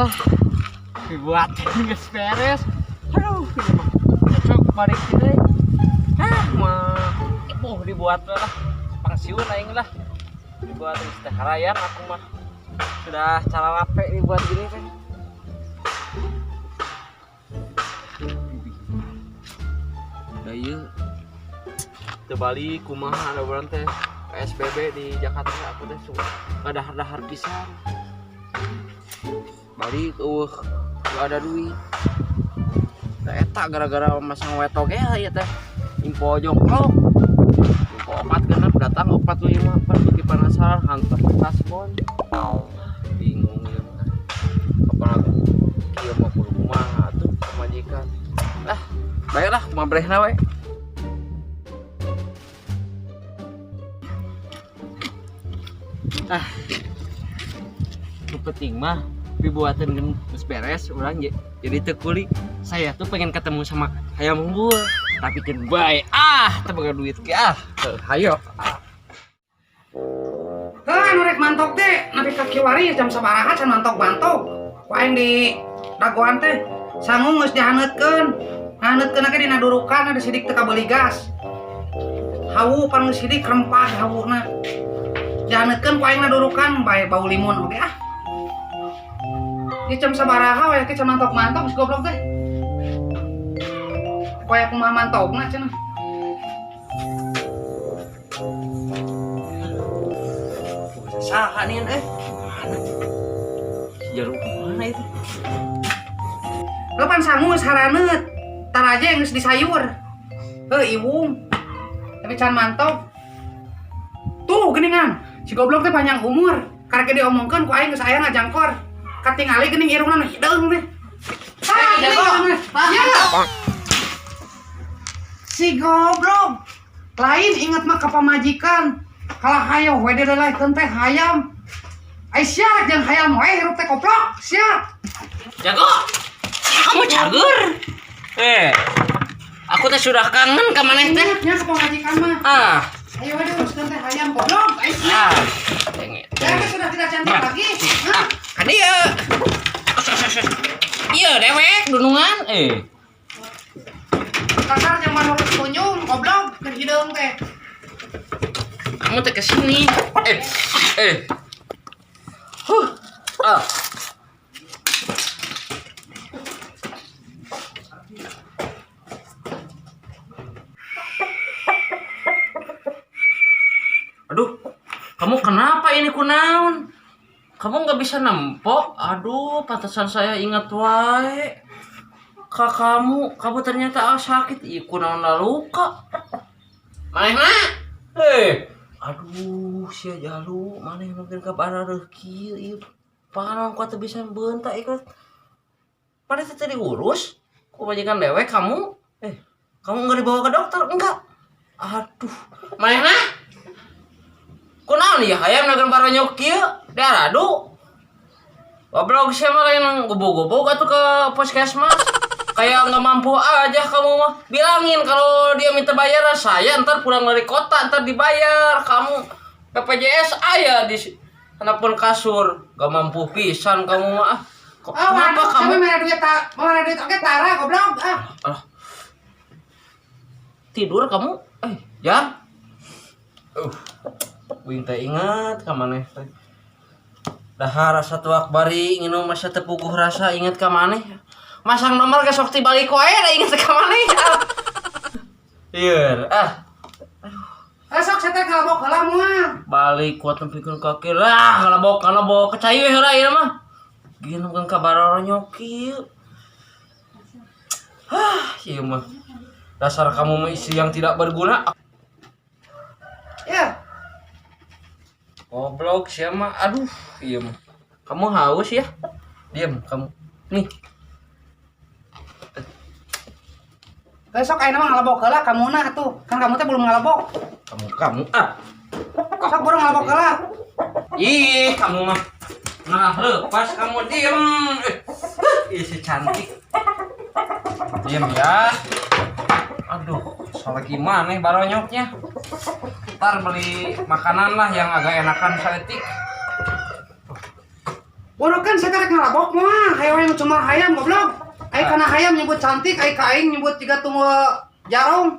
Ah, dibuat geus beres. Aduh, ini mah cocok balik teh. Ah, mah oh dibuat lah. Pensiun aing lah. Dibuat geus teh harayang aku mah. Sudah cara rape dibuat gini teh. Da ieu teu balik kumaha ada urang teh PSBB di Jakarta aku teh suka ngadahar-dahar pisan. Balik eueuh gak ada duit. Teh eta gara-gara masang wetok ge ieu teh. Info jongkok. Info opat genep datang opat lima pan beuki penasaran hantar kasbon. Bingung ieu mah. Kapan aku kieu mah kudu kumaha atuh pamajikan. Ah, baiklah kumaha brehna we. Ah, nu penting mah dibuatin geus beres urang jadi teu kuli. Saya tuh pengen ketemu sama hayam unggul, tapi keun bae ah teu boga duit ge ah. Heuh, hayo. Heuh, anu rek mantok teh nepi ka kiwari jam sabaraha can mantok-mantok. Ku aing di dagoan teh sangu geus dihaneutkeun. Haneutkeun ge dina durukan ada sidik teu kabeuli gas. Hawu pan geus sidik rempah hawuna. Dihaneutkeun ku aing na durukan bae bau limun oge ah. Di jam sabaraha we can mantok-mantok geus goblok teh. Poe kumaha mantokna cenah. Saha nih eh? Mana? Si Jaru mana itu? Heuh pan sangu geus haraneut. Taraje geus disayur. Heuh iwung. Tapi can mantok. Tuh geuningan, si goblok teh panjang umur. Karek diomongkeun ku aing geus aya ngajangkor. Katingali geuning irungna nu hideung teh. Tah, geuning irungna. Ya. Si goblok. Lain inget mah ka pamajikan. Kalah hayo we dilelehkeun teh hayam. Ai sia rek jeung hayam we hirup teh koplok, sia. Jago. Kamu cager. Eh. Aku teh sudah kangen ka maneh teh. Ingetnya ka pamajikan mah. Ah. Ayo we diuruskeun teh hayam goblok, ai sia. Ah. Denge. Ya, sudah tidak cantik lagi. Hah? Kan ieu. Iya dewek dunungan eh. Kasar yang menurut kunjung, goblok, keur hideung teh. Kamu teh kesini. Eh. Eh. Huh. Ah. Aduh, kamu kenapa ini kunaon? Kamu nggak bisa nempok? Aduh, pantesan saya ingat wae. Kak kamu, kamu ternyata sakit. Ih, kunaon luka. Manehna? Eh, aduh, sia jalu, maneh mungkin ka barareuh kieu ieu. Panon kuat teu bisa beunta ikut. Maneh teh teu diurus ku majikan dewek kamu. Eh, kamu nggak dibawa ke dokter? Enggak. Aduh, manehna? Kunaon ieu hayam nagan baronyok kieu? Daradu. Goblok sia mah lain gobog-gobog atuh ke puskesmas. Kayak nggak mampu aja kamu mah. Bilangin kalau dia minta bayaran, saya ntar pulang dari kota ntar dibayar. Kamu BPJS aya di handapun kasur. Gak mampu pisan kamu mah. Ah. Kok, Ah, kenapa waduh, kamu? Sampe mere duit ta, mere duit oge tara goblok ah. Ah. Tidur kamu? Eh, ya. Wing teh ingat ka maneh teh. Dahar rasa tuak bari nginum masa teu puguh rasa inget ka maneh. Masang nomor ge sok tibalik wae da inget ka maneh. Ah. Ieu, ah. Eh sok saya teh ngalebok heula moal. Balik kuat nepikeun kaki lah, ngalebok ngalebok kecayu heula ieu mah. Gini kan kabaroronyok kieu. Hah, ieu mah. Dasar kamu mah istri yang tidak berguna. Ya. Goblok sia mah. Aduh, ieu mah. Kamu haus ya? Diam kamu. Nih. Eh sok ayeuna mah ngalebok heula kamuna atuh. Kan kamu teh belum ngalebok. Kamu kamu ah. Sok buru ngalebok heula. Ih, kamu mah. Nah, lepas kamu diem. Ih, si cantik. Diem ya. Aduh, soal gimana nih baronyoknya? Ntar beli makanan lah yang agak enakan saeutik. Bodoh kan saya rek ngalabok mah, hayang nu cuma hayam goblok. Ai kana hayam nyebut cantik, ai ka aing nyebut jiga tunggu jarong.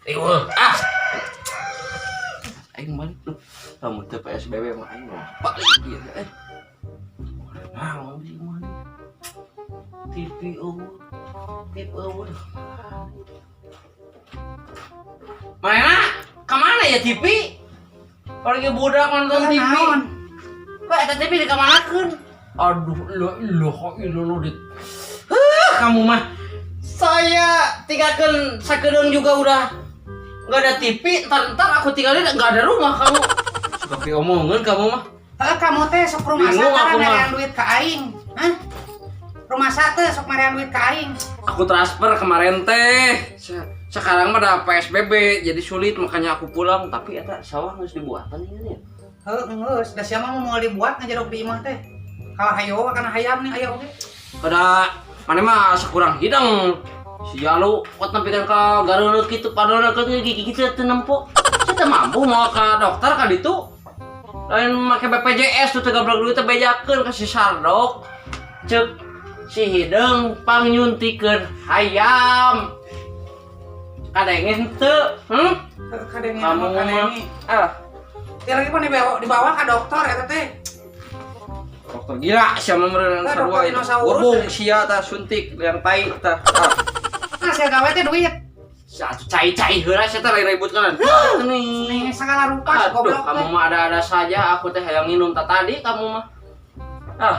Ieu ah. Aing balik tuh. Kamu teh PSBB mah aing mah balik ieu eh. Naon di mana? TV eueuh. TV eueuh. Mana? Kemana ya TV? Lagi budak nonton TV. Naon? Kok eta TV dikamanakeun? Aduh, lo lo lo lo dit. Kamu mah. Saya tinggalkan sakedeung juga udah nggak ada TV, ntar ntar aku tinggalin nggak ada rumah kamu. Suka omongan kamu mah. Heuh, kamu teh sok rumasa Bingung tara aku mah. merean duit ka aing. Hah? Rumasa teh sok merean duit ka aing. Aku transfer kemarin teh. Sekarang mah ada PSBB jadi sulit makanya aku pulang, tapi eta sawah geus dibuatan ini ya. Heuh, geus, da sia mah moal dibuat ngajerok di imah teh. Kalah hayo kana hayam nih aya oge. Kada mana mah sekurang hidang. Si Jalu kot nempikan ka gareuneuh kitu padahal ke gigi kitu teu nempo. Saya teu mampu mau ke dokter ka ditu. Lain make BPJS tuh teu gablek duit teh bejakeun ka si Sardok. Ceuk si Hideung pangnyuntikeun hayam. Kadenge henteu? Hmm? Kadenge Kamu mah. kadenge. Ah, Dia lagi pun dibawa ka dokter eta teh. Dokter gila sia mah meureun Lah, sarua dokter itu. dinosaurus. Gobong sia tah suntik yang tai tah. Ah. Nah, saya gawe teh duit. Satu cai-cai heula sia teh lain ribut kan. Nih. Nih segala rupa Aduh, goblok kamu teh. mah ada-ada saja. Aku teh hayang minum tak tadi kamu mah. Ah.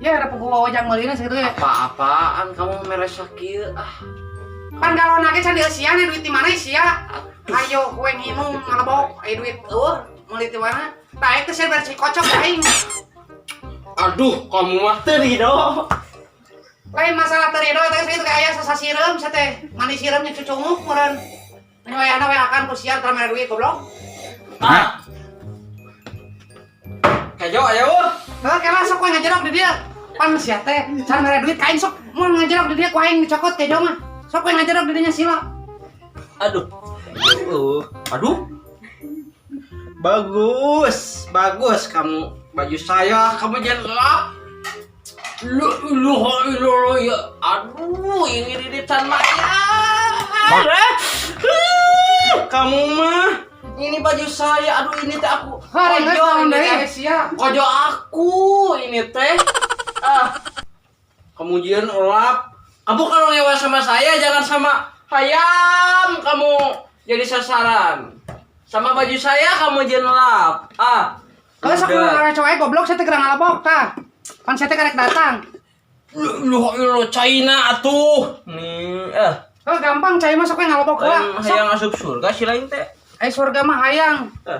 Ya ada puguh wajang meulina sakitu ya. Apa-apaan kamu merasa kieu ah. Pan galon ge can dieusian duit di mana sia? Ayo kowe nginum ngalebok aya duit eueuh meuli di mana? Tah eta sia bersih kocok aing. Aduh, kamu mah teu rido. Lain masalah teu rido teh sakitu aya sasasireum sia teh. Mani sireumnya cucunguk meureun. Ini wayahna we akan ku sia tara mere duit goblok. Ah. Kejo ayo. Heuh kela sok we ngajerok di dieu. Pan sia teh can mere duit ka aing sok mun ngajerok di dieu ku aing dicokot kejo mah. Sok we ngajerok di dinya sila. Aduh. Aduh. Bagus, bagus kamu baju saya, kamu jangan lap. Lu lu lu lu ya. Aduh, ini diditan mah ya. Kamu mah ini baju saya, aduh ini teh aku. Hari geus Kojo naon ini deui teh. sia. Kojo aku ini teh. Ah. Kemudian lap. Kamu kalau ngewa sama saya jangan sama hayam kamu jadi sasaran. Sama baju saya kamu jangan lap. Ah. Kalau sok Udah. ngareco ae goblok sia teh gerang ngalebok tah. Pan sia teh karek datang. Lu lu lu China atuh. Nih, eh. Heuh gampang cai mah sok we ngalebok heula. Lain Sok hayang asup surga si lain teh. ai surga mah hayang. Eh.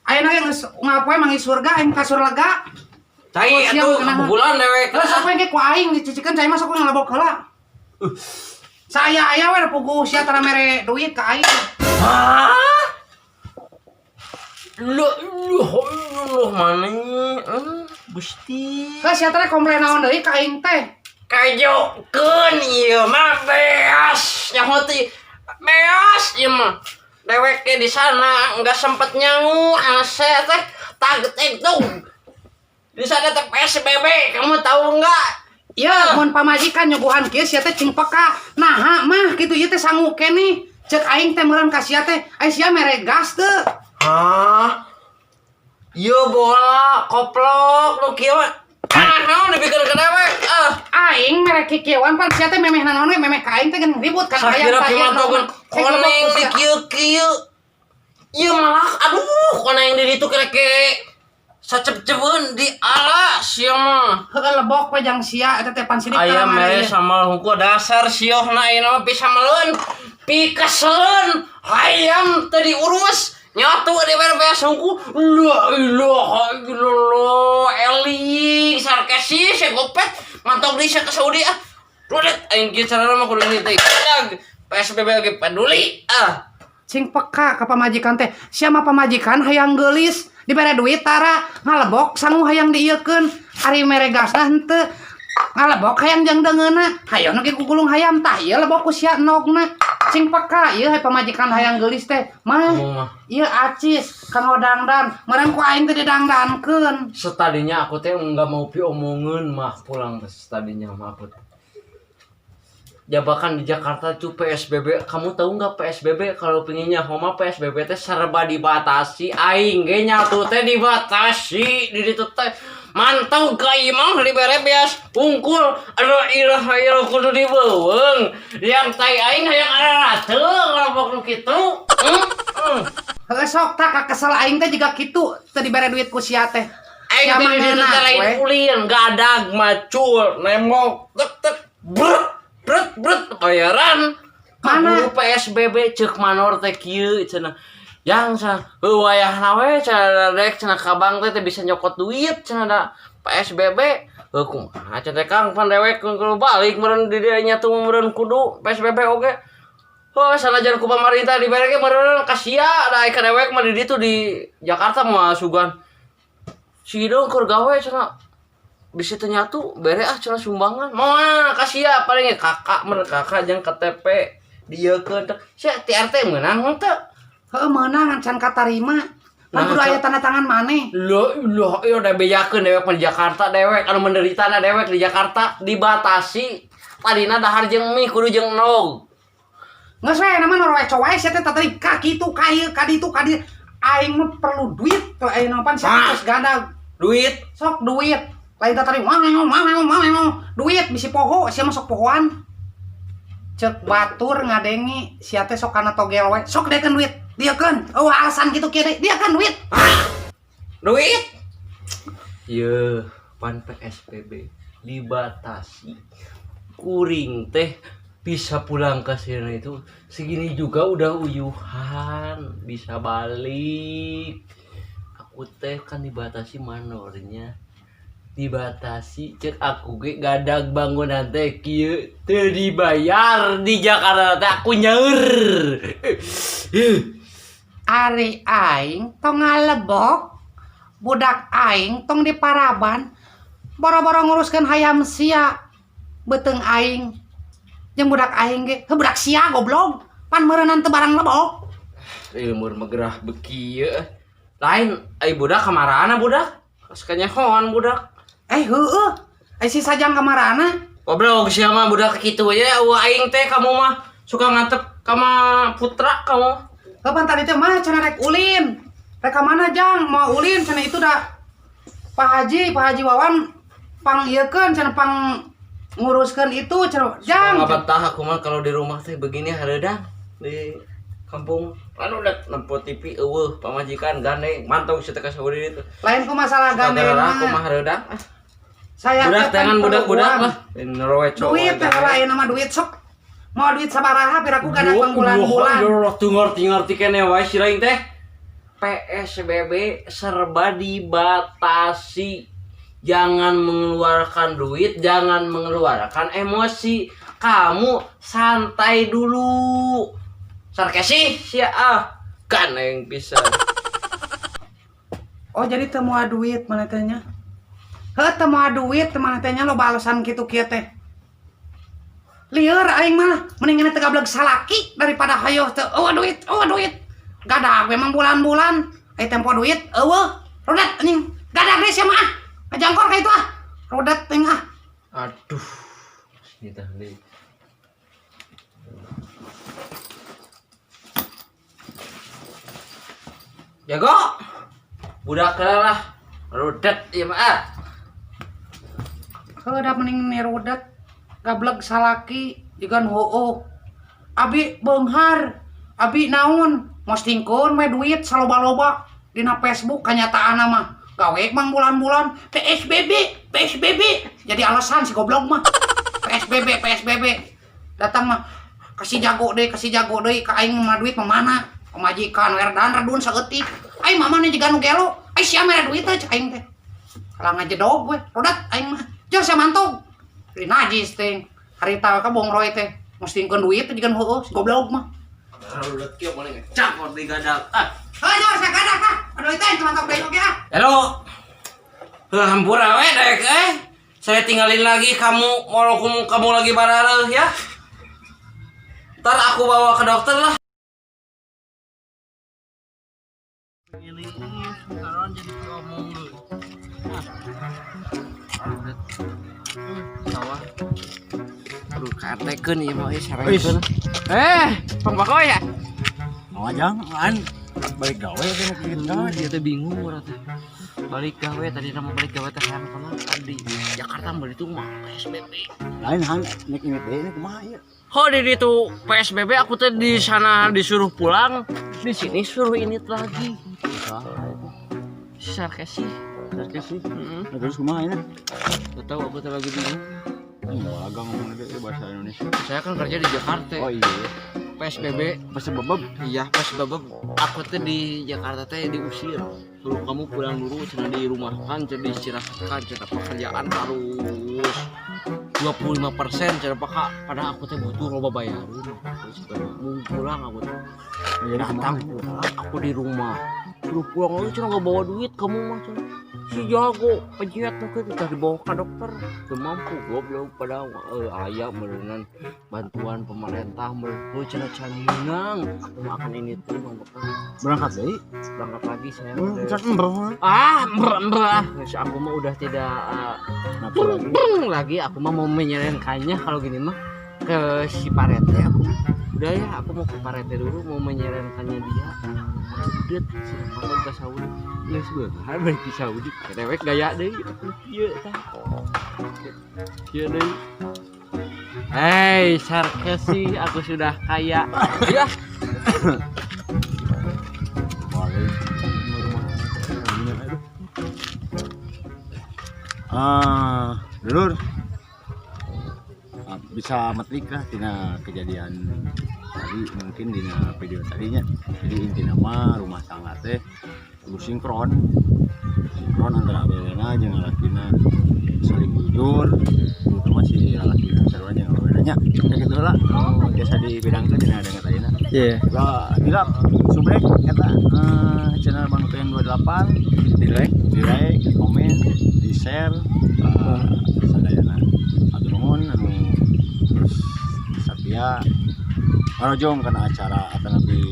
Ayeuna ge geus ngapoe mangi surga aing ka surga. Cai Oh, siap, atuh kenapa? bulan dewek. Heuh sok we ge ku aing dicicikeun cai mah sok we ngalebok heula. Saya aya we puguh sia tara mere duit ka aing. Hah? Lu lu lu mana? Gusti. Heuh sia teh komplain naon deui ka aing teh. Kejokeun ieu mah beas. Nyaho teh beas ieu mah. Dewek di sana nggak sempet nyangu saya teh tag tung. Di sana teh PSBB, kamu tahu nggak? Ya, mun pamajikan nyuguhan kieu sia teh cing peka. Naha mah kitu ieu teh sangu keneh. Cek aing teh meureun ka sia teh, ai sia mere gas teu. Hah? Ieu bola koplok nu kieu mah. Ah, naon dipikeun ka dewek? Ah, Aing mere kikieuan pan sia teh memeh naon we memeh ka aing teh geun ribut kan sakira tah ieu pimantokeun koneng di kieu-kieu. Ieu malah aduh koneng di ditu kira ke sacepcepeun di ala sia mah. Heueuh lebok we jang sia eta teh pan sidik Ayam mere sambal hungkul dasar siohna ayeuna mah pisambeleun, pikeseleun, hayam teu diurus. Nyatu di beres hungkul. La ilaha illallah. Eli sarkesis ya gopet mantap di ke Saudi ah. Dulit aing kieu carana mah kudu ini teh. PSBB lagi peduli ah. Cing peka ka pamajikan teh. Sia mah pamajikan hayang geulis, dibere duit tara ngalebok sangu hayang diieukeun. Ari mere gasna henteu. Ngalebok hayam jang deungeunna. Hayo nu ge gugulung hayam tah ieu lebok ku sia endogna. Sing peka ieu hay pamajikan hayang geulis teh. Mah, Kamu mah. ieu acis kanggo dangdan. Meureun ku aing teh didangdankeun. Setadinya aku teh nggak mau piomongeun mah pulang teh setadinya mah aku teh. Ya bahkan di Jakarta tuh PSBB, kamu tahu nggak PSBB kalau pinginnya homa PSBB teh serba dibatasi, aing ge nyatu teh dibatasi di ditu teh mantau ka imah dibere beas ungkul, aduh ilah ilah kudu dibeuweung yang tai aing hayang arateung ngelobok nu kitu. Heuh sok tah kakesel aing teh jiga kitu teu dibere duit ku sia teh. Aing Sia teh mah di ditu ngeunah teh lain we. ulin gadag macul nembok tek tek brut brut brut bayaran. Mana? Kaburu PSBB cek manor teh kieu cenah yang cenah heuh wayahna we cenah rek cenah ka bank teh teh bisa nyokot duit cenah da PSBB heuh kumaha cenah teh Kang pan dewek kudu balik meureun di dieu nya tuh meureun kudu PSBB oge heuh sanajan ku pamarentah dibere ge meureun kasia da ka dewek mah di ditu di Jakarta mah sugan si hidung keur gawe cenah bisa teu nyatu bere ah cenah sumbangan moal kasia paling ge kakak meureun kakak jeung KTP dieukeun teh sia ti RT meunang henteu. Heuh meunang can katarima. Pan Nah, kudu aya tanda tangan maneh. Loh, loh, ieu udah bejakeun dewek mah di Jakarta dewek anu menderita na dewek di Jakarta dibatasi tadina dahar jeung mie kudu jeung endog. Geus we nama nu roeco wae sia teh tadi ka kitu ka ieu ka ditu ka dieu. Aing mah perlu duit tuh aing mah pan sia Ah. geus gadag. Duit Sok duit. Lain teh tadi wah wah wah wah wah duit bisi poho sia mah sok pohoan. Cek batur ngadengi sia teh sok kana togel we. Sok dekeun duit. Dieukeun. Oh alasan kitu kieu deui. Dieukeun duit. Duit. Ye, pan PSBB dibatasi. Kuring teh bisa pulang ke sini itu segini juga udah uyuhan, bisa balik. Aku teh kan dibatasi manornya. Dibatasi cek aku ge gadag bangunan teh kieu teu dibayar di Jakarta teh aku nyaur. Ari aing tong ngalebok budak aing tong diparaban boro-boro nguruskeun hayam sia beuteung aing jeung budak aing ge heuh budak sia goblok pan meureunan teu barang lebok. Ilmu megerah beki ye. Lain ai budak kamarana budak? Kas kanyahoan budak. Eh heueuh ai si sajang kamarana. Goblok sia mah budak kitu we eueuh aing teh kamu mah suka ngatep kama putra kamu. Heuh pan tadi teh mah cenah rek ulin. Rek ka mana jang mau ulin cenah itu dah Pak Haji Wawan pang ieukeun cenah pang nguruskeun itu cenah jang. Nggak betah aku mah kalau di rumah teh begini hareudang di kampung. Kan udah nempo TV eueuh pamajikan gandeng mantau si teh ka sauri itu. Lain ku masalah gandeng Aku mah mah. hareudang. Ah. Saya Budak teh kan jangan perlu budak-budak uang. lah. Nerowe cowok. Duit teh lain nama duit sok. Mau duit sabaraha piraku gadak bulan-bulan. Tuh ngerti-ngerti kene wae si lain teh. PSBB serba dibatasi. Jangan mengeluarkan duit, jangan mengeluarkan emosi. Kamu santai dulu. Sarkesi sia ah. Kan yang bisa. Oh jadi teu moal duit mana teh nya? Heuh teu moal duit mana teh nya loba alasan kitu kieu teh. Lieur aing mah mendingan teu gableg salaki daripada hayoh teu eueuh duit, eueuh duit. Gadag memang bulan-bulan aya tempo duit eueuh. Rodat anjing. Gadag deui sia mah ah. Ngajangkor ka itu ah. Rodat ting ah. Aduh. Sini tah deui. Jago. Budak lah. Rudet ieu mah ah. Heuh da mending ni rudet. Gableg salaki jigan heueuh. Abi beunghar, abi naon? Postingkeun we duit saloba-loba dina Facebook kanyataanna mah. Gawe mang bulan-bulan PSBB, PSBB. Jadi alasan si goblok mah. PSBB, PSBB. Datang mah kasih jago deui, kasih jago deui ka aing mah duit mah mana? Pamajikan werdan redun saeutik. Aing mah mana jiga nu gelo. Ai sia mere duit teh cek aing teh. Kalah ngajedog we, rodat aing mah. Jeur sia mantog. Di najis teh. Harita ka Bong Roy teh. Postingkeun duit teh jiga nu heueuh si goblok mah. Rudet kieu boleh ngecakot di gadak. Ah. Heuh jeur sia gadak ah. Aduh teh mantog deui oge ah. Halo. Heuh hampura we daek eh. Saya tinggalin lagi kamu walaupun kamu lagi barareuh ya. Ntar aku bawa ke dokter lah. Ini sekarang jadi ngomong lu. Sawah. Aduh, katekeun ieu mah euy sarengkeun. Eh, Pang Bako ya? Mau aja, an balik gawe teh mau kieu gawe. Dia teh bingung urang teh. Balik gawe tadi nama balik gawe teh hayang kana di Jakarta beli itu mah PSBB. Lain han nek ini teh ini kumaha ieu? Oh, di itu PSBB aku teh di sana disuruh pulang, di sini suruh ini lagi. Si Sarkesi. Sarkesi. Heeh. Nah, terus kumaha ini? Gak tahu, aku teh lagi bingung. Enggak laga ngomong gede bahasa Indonesia. Saya kan kerja di Jakarta. Oh iya. PSBB. Pas bebeb. Iya, pas babab aku tuh di Jakarta teh diusir. Suruh kamu pulang dulu, cenah dirumahkan, cenah diistirahatkan, cenah pekerjaan harus 25% cenah pak. Padahal aku teh butuh loba bayarin. Terus mau pulang aku teh. Jadi Datang kumaha? Pulang aku di rumah. Suruh pulang lagi cenah, nggak bawa duit kamu mah cenah. Si jago pejiat tuh kita dibawa ke dokter. Teu mampu goblok, padahal aya meureunan bantuan pemerintah meureun cenah can meunang. Aku mah akan ini tuh, Bang Dokter. Berangkat deui. Berangkat lagi saya. Can ember. Ah, ember ember ah. Geus, aku mah udah tidak Nafsu lagi. breng lagi. Aku mah mau menyarankannya kalau gini mah ke si Parete aku mah. Udah ya, aku mau ke Parete dulu, mau menyarankannya dia. Udah, si kamu ke Saudi. Ya sebentar balik di Saudi. Rewek gaya deui. Ieu tah. Ieu deui. Hei, Sarkesi, aku sudah kaya. Ya. Balik rumah aduh. Ah, dulur. Ah, bisa metrik lah tina kejadian tadi, mungkin dina video tadinya. Jadi intina mah rumah tangga teh kudu sinkron, sinkron antara awewena jeung lalakina, saling jujur, terutama si lalaki sarua jeung awewena nya. Kayak gitu lah biasa dibidangkeun dina dengan tadina. Iya. Lah, gila, subrek eta channel Bang Utoy 28 Di like, di like, di komen, di share, sadayana. Hatur nuhun anu terus setia ngarojong kana acara atau lebih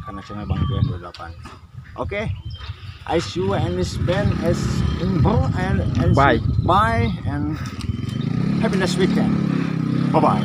kana channel Bang Utoy 28. Oke. I see you and this band as in and Bye. Bye and have a nice weekend. Bye bye.